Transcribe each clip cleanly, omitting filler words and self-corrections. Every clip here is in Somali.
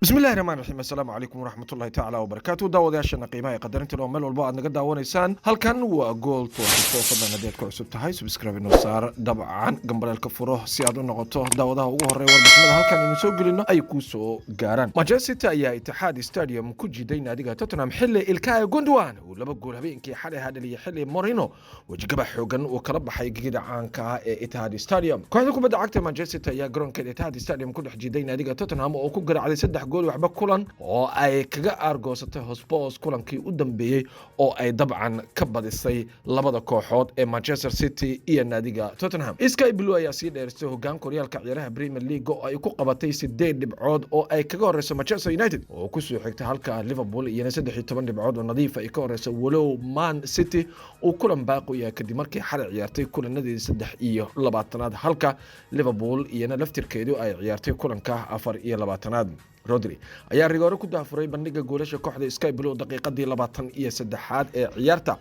Bismillahi raxmaan raxiim. Assalaamu calaykum waraxmatullahi tacaala wabarakaatu. Daawadayaashana qiimaha ee qadarinta oo meel walbo aad naga daawanaysaan, halkan waa Goal 24. Fadlan, haddaad ku cusub tahay, subscribe inoo saar, dabcan gambaleelka furo si aad u noqoto daawadaha ugu horreeya warbixinada halkan aynu soo gelino ay kuu soo gaaraan. Manchester City ayaa Itixaad Stadium ku jiiday naadiga Tottenham xilli Ilkay Gundogan uu laba gool habeenkii xalay dhaliyay, xilli Mourinho wejigaba xoogan uu kala baxay gegida caanka ah ee Itihad Stadium. Kooxda kubadda cagta Manchester City ayaa garoonkeeda Itihad Stadium ku dhex jiiday naadiga Tottenham oo ku garaacday 3 gool 0 kulan oo ay kaga aargoosatay Hotspurs kulankii u dambeeyey oo ay dabcan ka badisay labada kooxood ee Manchester City iyo naadiga Tottenham. Sky Blue ayaa sii dheeristay hogaanka horyaalka ciyaaraha Premier League oo ay ku qabatay 8 dhibcood oo ay kaga horeyso Manchester United oo kusoo xigta, halka Liverpool iyana 13 dhibcood oo nadiif ay ka horeyso, walow Man City uu kulan baaqi u yahay kadib markii xalay ciyaartay kulanadeedii 23aad, halka Liverpool iyana laftirkeedu ay ciyaartay kulanka 24aad. Rodri ayaa rigoore ku daafuray bandhiga goolasha kooxda Sky Blue daqiiqadii 23aad ee ciyaarta,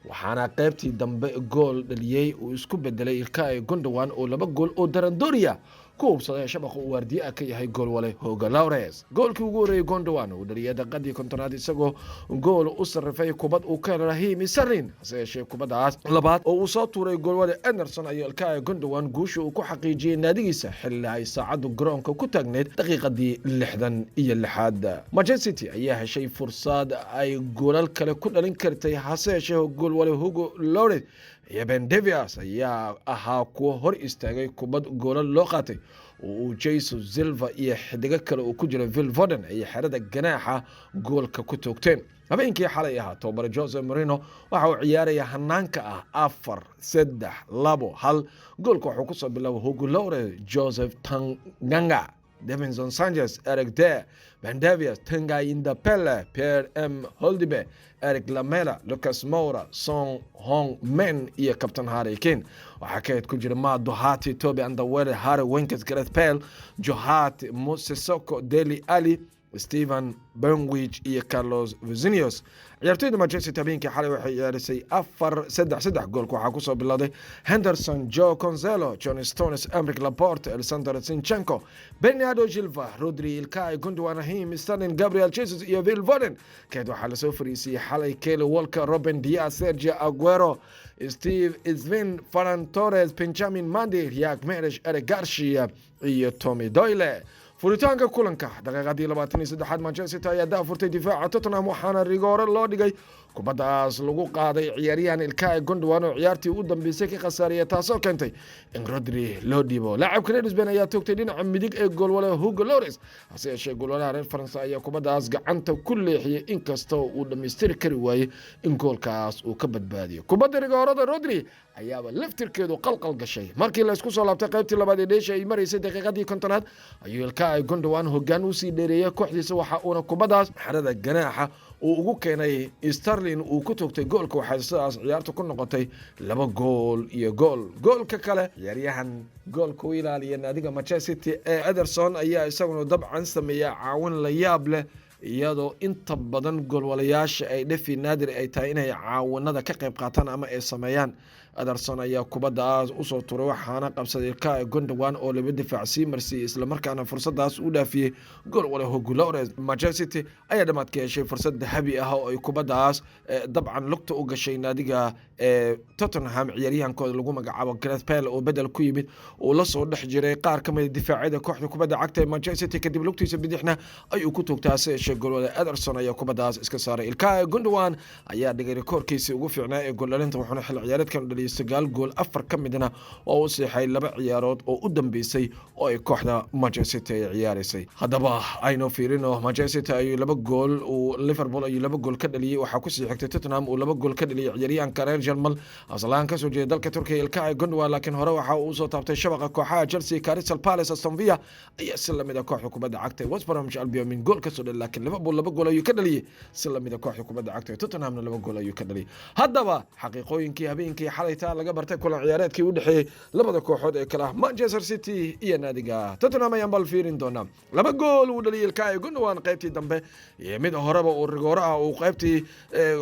waxaana qaybtii dambe gool dhaliyey uu isku bedelay Ilkay Gundogan oo laba gool oo darandooriya ku hubsaday shabaqa uu waardiye ah ka yahay goolwale Hugo Lloris. Goolkii ugu horreeyey Gundogan uu dhaliyay daqiiqadii 50aad, isagoo gool u sarrifay kubad uu ka helay Raheem Sterling. Hase yeeshee, kubaddaas labaad oo uu soo tuuray goolwale Ederson ayaa Ilkay Gundogan guusha uu ku xaqiijiyey naadigiisa xilli ay saacaddu garoonka ku taagneyd daqiiqadii 66aad. Manchester City ayaa heshay fursad ay goolal kale ku dhalin kartay, hase yeeshee goolwale Hugo Lloris iyo Ben Davies ayaa ahaa kuwo hor istaagay kubad goolal loo qaatay oo uu Jesus Silva iyo xidigo kale uu ku jira Phil Foden ay xerada ganaaxa goolka ku toogteen. Habeenkii xalay ahaa, tobabare Jose Mourinho waxa uu ciyaaraya hanaanka ah 4-3-2-1. Goolka wuxuu kusoo bilaabay Hugo Lloris, Joseph Tanganga, Davinson Sanchez, Eric Dier, Ben Davies, Tanguy Ndombele, Pierre Emile Højbjerg, Erik Lamela, Lucas Moura, Son Heung-min iyo kabtan Harry Kane. Waxaa kayd ku jira Matt Doherty, Toby Alderweireld, Harry Winks, Gareth Bale, Joe Hart, Moussa Sissoko, Dele Alli, Steven Bergwijn iyo Carlos Vinicius. Ciyaartoyda Manchester habeenkii xalay waxay ciyaarisay 4-3-3. Goolka waxaa kusoo bilowday Henderson, Joao Cancelo, John Stones, Aymeric Laporte, Alexander Zinchenko, Bernardo Silva, Rodri, Ilkay Gundogan, Raheem Sterling, Gabriel Jesus iyo Phil Foden. Keed waxaa lasoo fariisiyey xalay Kyle Walker, Ruben Dias, Sergio Aguero, Steve Svin, Ferran Torres, Benjamin Mendy, Riyad Mahrez, Eric Garcia iyo Tommy Doyle. Furitaanka kulanka daqiiqadii 23aad, Manchester City ayaa daafurtay difaaca Tottenham, waxaana rigoore loo dhigay kubaddaas lagu qaaday ciyaaryahan Ilkay Gundogan oo ciyaartii u dambeysay ka khasaariyay, taasoo keentay in Rodri loo dhiibo. Laacabka reer Spain ayaa toogtay dhinaca midig ee goolwale Hugo Lloris, hase yeeshee goolwalaha reer Faransa ayaa kubaddaas gacanta ku leexiyey, inkastoo uu dhammaystiri kari waayey in goolkaas uu ka badbaadiyo. Kubadda rigoorada Rodri ayaaba laftirkeedu qalqal gashay. Markii laysku soo laabtay qaybtii labaad ee dheesha ay maraysay daqiiqadii 50aad ayuu Ilkay Gundogan hogaan usii dheereeyay kooxdiisa, waxa uuna kubaddaas xerada ganaaxa uu ugu keenay Sterling uu ku toogtay goolka. Waxay sidaas ciyaarta ku noqotay 2 gool iyo gool. Goolka kale, ciyaaryahan goolka u ilaaliya naadiga Manchester City ee Ederson ayaa isaguna dabcan sameeya caawin la yaab leh, iyadoo inta badan goolwalayaasha ay dhefi naadir ay tahay inay caawinada ka qayb qaataan ama ay sameeyaan. Ederson ayaa kubaddaas usoo turay, waxaana qabsaday Ilkay Gundogan oo laba difaac sii marsiiyey, islamarkaana fursadaas u dhaafiyey goolwale Hugo Lloris. Manchester City ayaa dhamaadka heshay fursad dahabi ah oo ay kubaddaas dabcan lugta u gashay naadiga Tottenham ciyaaryahankooda lagu magacaabo Gareth Bale oo bedel ku yimid uu la soo dhex jiray qaar ka mid difaacyada kooxda kubadda cagta ee Manchester City, kadib lugtiisa bidixna ayuu ku toogtay. Hase yeeshee, goolwale Ederson ayaa kubaddaas iska saaray. Ilkay Gundogan ayaa dhigay rikoorkiisii ugu fiicnaa ee gooldhalinta, wuxuuna xil ciyaareedkan dhaliyay 9 gool, afar ka midna oo u seexay laba ciyaarood oo u dambeysay oo ay kooxda Manchester City ay ciyaaraysay. Haddaba aynu fiirino: Manchester City ayuu laba gool uu Liverpool ayuu laba gool ka dhaliyey, waxaa kusii xigtay Tottenham uu laba gool ka dhaliyay ciyaaryahanka reer Jarmal, asalahaan kasoo jeeda dalka Turkiya, Ilkay Gundogan, laakiin hore waxa uu usoo taabtay shabaqa kooxaha Chelsea, Crystal Palace, Aston Villa iyo si lamid a kooxda kubadda cagta West Bromwich Albion min gool kasoo dhali. Laakiin Liverpool laba gool ayuu ka dhaliyey, si lamid a kooxda kubadda cagta Tottenhamna laba gool ayuu ka dhaliyay. Haddaba, xaqiiqooyinkii habeenkii xalay Xalayta laga bartay kulan ciyaareedkii u dhexeeyey labada kooxood ee kale ah Manchester City iyo naadiga Tottenham ayaan bal fiirin doonaa. Laba gool uu dhaliyay Ilkay Gundogan qaybtii dambe iyo mid horeba uu rigooro ah uu qaybtii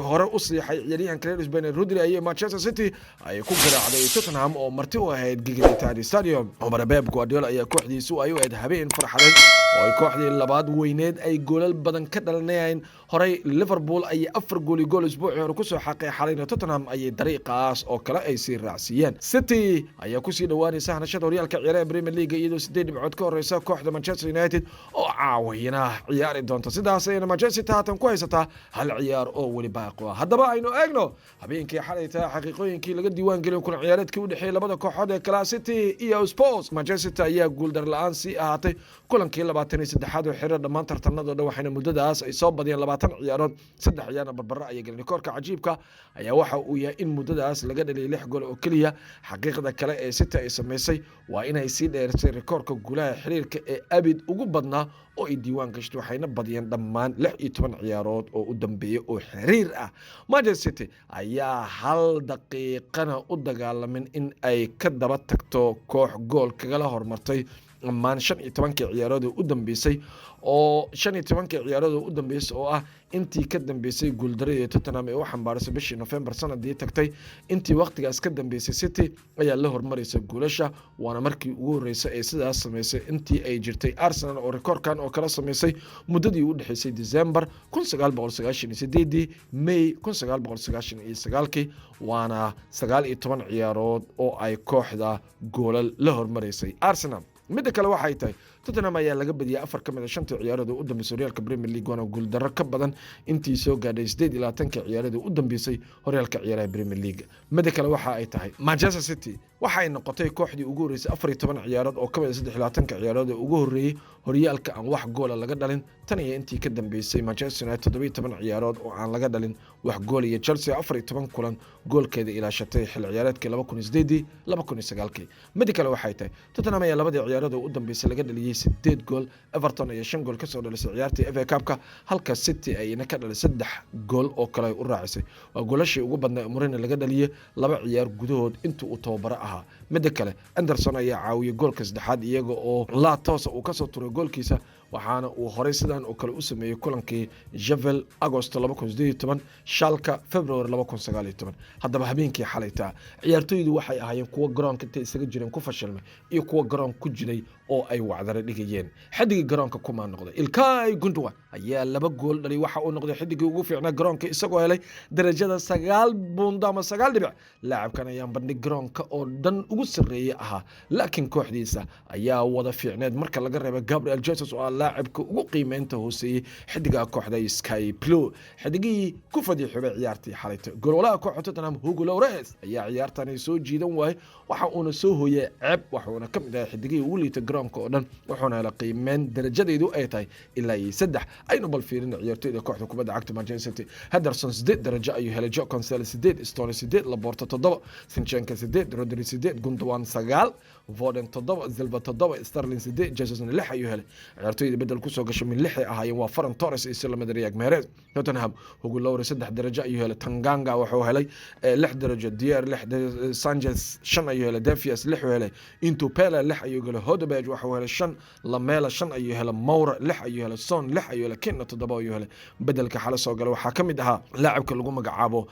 hore u siixay ciyaaryahanka reer Spain Rodri ayay Manchester City ay ku garaacday Tottenham oo marti u ahayd gegida Etihad Stadium. Cumar Pep Guardiola ayaa kooxdiisu ay u ahayd habeen farxadeed oo ay kooxdii labaad weyneed ay goolal badan ka dhalinayeen. Horey Liverpool ayay 4 gool iyo gool isbuucii hore kusoo xaqay, xalayna Tottenham ayay dariiqaas oo kale ay sii raacsiiyeen. City ayaa kusii dhowaanaysa hanashada horyaalka ciyaaraha Premier League, iyadoo 8 dhibcood ka horeysa kooxda Manchester United oo caawiyana ciyaari doonta. Sidaas ayayna Manchester City haatan ku haysataa hal ciyaar oo weli baaqo ah. Haddaba aynu eegno habeenkii xalayta xaqiiqooyinkii laga diiwaan gelin kulan ciyaareedkii u dhexeeyay labada kooxood ee kala City iyo Spurs. Manchester City ayaa guuldar la-aan sii ahaatay kulankii 23aad oo xiriir dhammaan tartanadoo dhan, waxayna muddadaas ay soo badiyeen 20 ciyaarood, saddex ciyaarna barbaro ayay galeen. Koorka cajiibka ayaa waxa uu yahay in muddadaas laga dhaliyay lix gool oo keliya. Xaqiiqda kale ee City ay samaysay waa inay sii dheerisay rikoorka guulaha xiriirka ee abid ugu badnaa oo ay diiwaan gashtay, waxayna badiyeen dhammaan 16 ciyaarood oo u dambeeyey oo xiriir ah. Manchester City ayaa hal daqiiqana u dagaalamin in ay ka daba tagto koox gool kagala hormartay dhammaan 15kii ciyaarood ee u dambeysay, oo 15kii ciyaarood oo u dambeysay oo ah intii ka dambeysay guuldaradii Tottenham ee u xambaarisay bishii November sanadii tagtay. Intii waqtigaas ka dambeysay, City ayaa la hormaraysa guulasha, waana markii ugu horreysay ee sidaas sameysay intii ay jirtay Arsenal oo rikoorkan oo kala sameysay muddadii u dhexeysay December 1998dii May 1999kii, waana 19 ciyaarood oo ay kooxda goolal la hormaraysay Arsenal. Midda kale waxay tahay, Tottenham ayaa laga badiyay afar ka mid a shantii ciyaarood oo u dambeysay horyaalka Premier League, waana guuldarro ka badan intii soo gaadhay 28-ka ciyaarood oo u dambeysay horyaalka ciyaaraha Premier League. Midda kale waxa ay tahay, Manchester City waxay noqotay kooxdii ugu horreysay 14 ciyaarood oo ka mid a 23-ka ciyaarood ee ugu horreeyey horyaalka aan wax goola laga dhalin, tan iyo intii ka dambeysay Manchester United 17 ciyaarood oo aan laga dhalin wax gool, iyo Chelsea 14 kulan goolkeeda ilaashatay xil ciyaareedkii 2008-dii 2009-kii. Midda kale waxay tahay, Tottenham ayaa labadii ciyaarood oo u dambeysay laga dhaliyey sideed gool. Everton ayaa shan gool kasoo dhalisay ciyaartii FA Cup-ka, halka City ayna ka dhalisay saddex gool oo kale ay u raacisay. Waa goolashii ugu badnaa Mourinho laga dhaliyey laba ciyaar gudahood intii uu tababaro ahaa. Midda kale, Anderson ayaa caawiyey goolka saddexaad, iyaga oo laa toosa uu kasoo turay goolkiisa, waxaana uu horey sidan oo kale u sameeyey kulankii Sheffield Agosto 2018, Schalke February 2019. Haddaba habeenkii xalaytaa ciyaartooydu waxay ahaayeen kuwo garoonka intay isaga jireen ku fashilmay iyo kuwo garoon ku jiray oo ay wacdare dhigayeen. Xidigii garoonka kumaa noqday? Ilkay Gundogan ayaa laba gool dhalay. Waxa uu noqday xidigii ugu fiicnaa garoonka, isagoo helay darajada 9 buundo ama 9 dhibic. Laacabkan ayaan bandhig garoonka oo dhan ugu sarreeyey ahaa, laakiin kooxdiisa ayaa wada fiicneed marka laga reeba Gabriel Jesus oo ah laacibka ugu qiimeynta hooseeyey, xidiga kooxda Sky Blue, xidigihii ku fadiixubay ciyaartii xalayta. Goolwalaha kooxda Tottenham Hugo Lloris ayaa ciyaartani soo jiidan waayey, waxa uuna soo hooyay ceeb, waxuuna ka mid ahay xidigihii ugu liita garoonka oo dhan, wuxuuna helay qiimeyn darajadeedu ay tahay ilaa iyo 3. Aynu bal fiirina ciyaartoyda kooxda kubadda cagta Manchester City. Henderson 8 darajo ayuu helay, Joao Cancelo 8, Stones 8, Laporte 7, Zinchenko 8, Rodri 8, Gundogan 9, Foden 7, Silva 7, Sterling 8, Jesusna 6 ayuu helay. Ciyaartoyda bedel kusoo gashay min lixay ahaayeen, waa Ferran Torres iyo silamid Riyad Mahrez. Tottenham, Hugo Lloris 3 darajo ayuu helay, Tanganga wuxuu helay 6 darajo, Dier 6, Sanchez 5 ayuu helay, Davies 6 uu helay, Ndombele 6 ayuu helay, Højbjerg wuxuu helay 5, Lamela 5 ayuu helay, Moura 6 ayuu helay, Son 6 ayuu helay, Kane 7 ayuu helay. Bedelka xale soo galay waxaa ka mid ahaa laacibka lagu magacaabo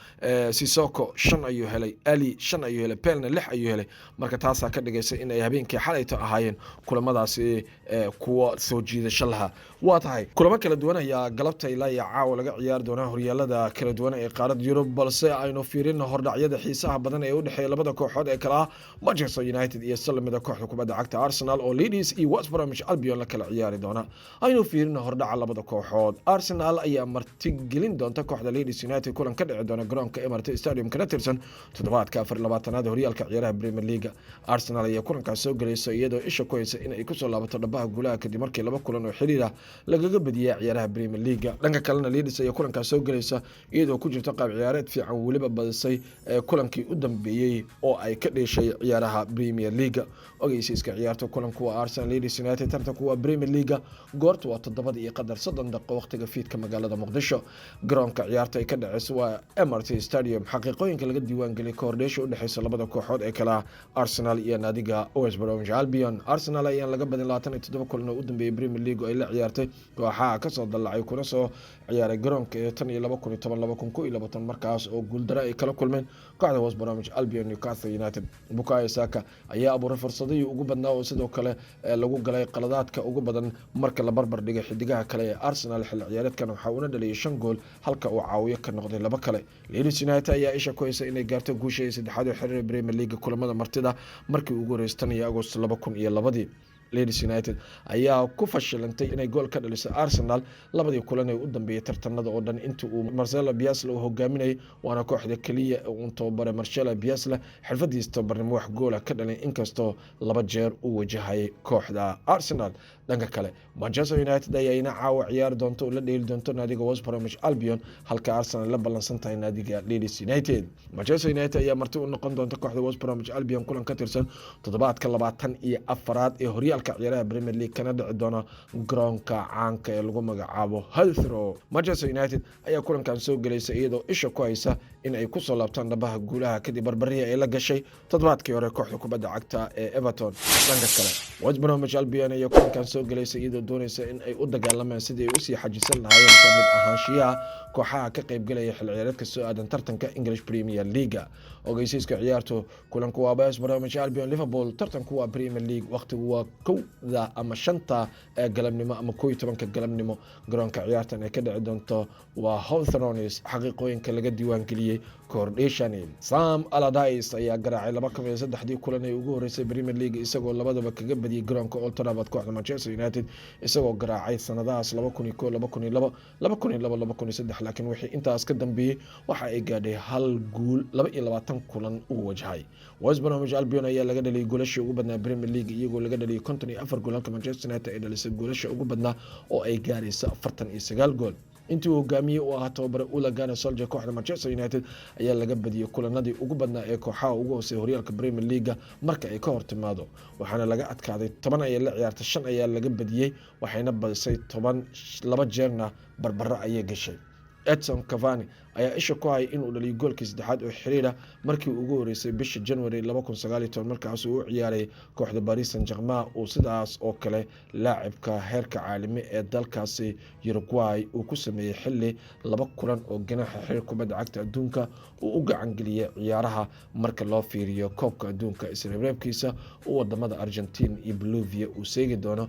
Sissoko, 5 ayuu helay, Ali 5 ayuu helay, Pelna 6 ayuu helay. Marka taasaa ka dhigaysa in ay habeenkii xalayto ahaayeen kulamadaasi kuwa soo jiidasho lahaa. Waa tahay, kulamo kala duwan ayaa galabta ilaa iyo caawa laga ciyaari doonaa horyaalada kala duwan ee qaaradda Yurub, balse aynu fiirino hordhacyada xiisaha badan ee u dhexeeya labada kooxood ee kala ah Manchester United iyo salamida kooxda kubadda cagta Arsenal, oo Leeds iyo West Bromwich Albion la kala ciyaari doona. Aynu fiirino hordhaca labada kooxood. Arsenal ayaa martigelin doonta kooxda Leeds United kulan ka dhici doona garoonka Emirates Stadium, kana tirsan toddobaadka 24aad horyaalka ciyaaraha Premier League. Arsenal ayaa kulankaas soo gelaysa iyadoo isha ku haysa in ay kusoo laabato dhabaha guulaha, kadib markii laba kulan oo xiriir ah lagaga badiyay ciyaaraha Premier League. Dhanka kalena, Leeds ayaa kulankaas soo gelaysa iyadoo ku jirta qaab ciyaareed fiican, weliba badisay kulankii u dambeeyey oo ay ka dheeshay ciyaaraha Premier League. Ogeysiiska ciyaarta kulanku waa Arsenal Leeds United, tartanku waa Premier League, goortu waa 7:30. 30 daqiiqo waqtiga fiidka magaalada Muqdisho. Garoonka ciyaarta ay ka dhaceyso waa MRT Stadium. Xaqiiqooyinka laga diiwaangeliyay kahordheesha udhexeysa labada kooxood ee kala Arsenal iyo naadiga West Bromwich Albion: Arsenal ayaan laga badin 27 kulan oo u dambeeyay Premier League oo ay la ciyaartay kooxaha kasoo dallacay kuna soo ciyaaray garoonka ee tan iyo 2010, 2021, markaas oo guuldaro ay kala kulmeen kooxda West Bromwich Albion, Newcastle United. Bukayo Saka ayaa abuuray fursadihii ugu badnaa oo sidoo kale lagu galay qaladaadka ugu badan marka la barbar dhigay xidigaha kale ee Arsenal xilli ciyaareedkan. Waxaa uuna dhaliyay shan gool, halka uu caawiyo ka noqday laba kale. Leeds United ayaa isha ku haysa inay gaarto guusha ee saddexaad ee xiriir Premier League kulamada martida markii ugu horeysay tan iyo Agost 2002-dii. Leeds United ayaa ku fashilantay inay gool ka dhaliso Arsenal labadii kulan ee u dambeeyay tartanada oo dhan intii uu Marcelo Bielsa uu hogaaminayay, waana kooxda keliya uun tababare Marcelo Bielsa xirfadiisa tababarnimo wax goola ka dhalin, inkastoo laba jeer uu wajahayay kooxda Arsenal. Dhanka kale, Manchester United ayaa ina caawa ciyaari doonto oo la dheeli doonto naadiga West Bromwich Albion, halka Arsenal la ballansan tahay naadiga Leeds United. Manchester United ayaa marti u noqon doonta kooxda West Bromwich Albion kulan ka tirsan toddobaadka 24aad ee horyaalka ciyaaraha Premier League, kana dhici doona garoonka caanka ee lagu magacaabo Hillsborough. Manchester United ayaa kulankan soo gelaysa iyadoo isha ku haysa in ay kusoo laabtaan dhabaha guulaha kadib barbarihii ay la gashay toddobaadkii hore kooxda kubadda cagta ee Everton. Dhanka kale, West Bromwich Albion ayaa kulankan soo gelaysa iyadoo doonaysa in ay u dagaalamaan sidii ay usii xajisan lahaayeen kamid ahaanshiyaha kooxaha ka qaybgalaya xil ciyaareedka soo aadan tartanka English Premier League. Ogeysiiska ciyaartu: kulanku waa West Bromwich Albion Liverpool, tartanku waa Premier League, waqtigu waa 1da ama 5ta ee galabnimo ama 11-ka galabnimo. Garoonka ciyaartan ay ka dhici doonto waa Hawthorns. Xaqiiqooyinka laga diiwaangeliyey kordhishani: Sam Allardyce ayaa garaacay laba kamid saddexdii kulan ee ugu horeysay Premier League, isagoo labadaba kaga badiyey garoonka Old Trafford kooxda Manchester United, isagoo garaacay sanadahaas 2001, 2002, 2002, 2003. Laakiin wixii intaas ka dambeeyey waxa ay gaadhay hal guul 22 kulan uu wajahay. West Bromwich Albion ayaa laga dhaliyay goolasha ugu badnaa Premier League, iyagoo laga dhaliyay 54 gool, halka Manchester United ay dhalisay goolasha ugu badnaa oo ay gaaraysa 49 gool. Intii uu hogaamiyey uu ahaa tababare Ole Gunnar Solskjaer, kooxda Manchester United ayaa laga badiyey kulanadii ugu badnaa ee kooxaha ugu hooseeya horyaalka Premier League marka ay ka hor timaado, waxaana laga adkaaday 10 ayay la ciyaartay, shan ayaa laga badiyey, waxayna badisay 10, laba jeerna barbaro ayay gashay. Edinson Cavani ayaa isha ku hayay inuu dhaliyo goolkii saddexaad oo xiriira markii ugu horeysay bisha January 2019, markaas uu u ciyaaray kooxda Paris Saint Germain, uu sidaas oo kale laacibka heerka caalami ee dalkaasi Uruguay uu ku sameeyey xili laba kulan oo ganaxa xiriir kubadda cagta adduunka uu u gacan geliyey ciyaaraha marka loo fiiriyo koobka adduunka isreebreebkiisa uu wadamada Argentine iyo Bolivia uu seegi doono.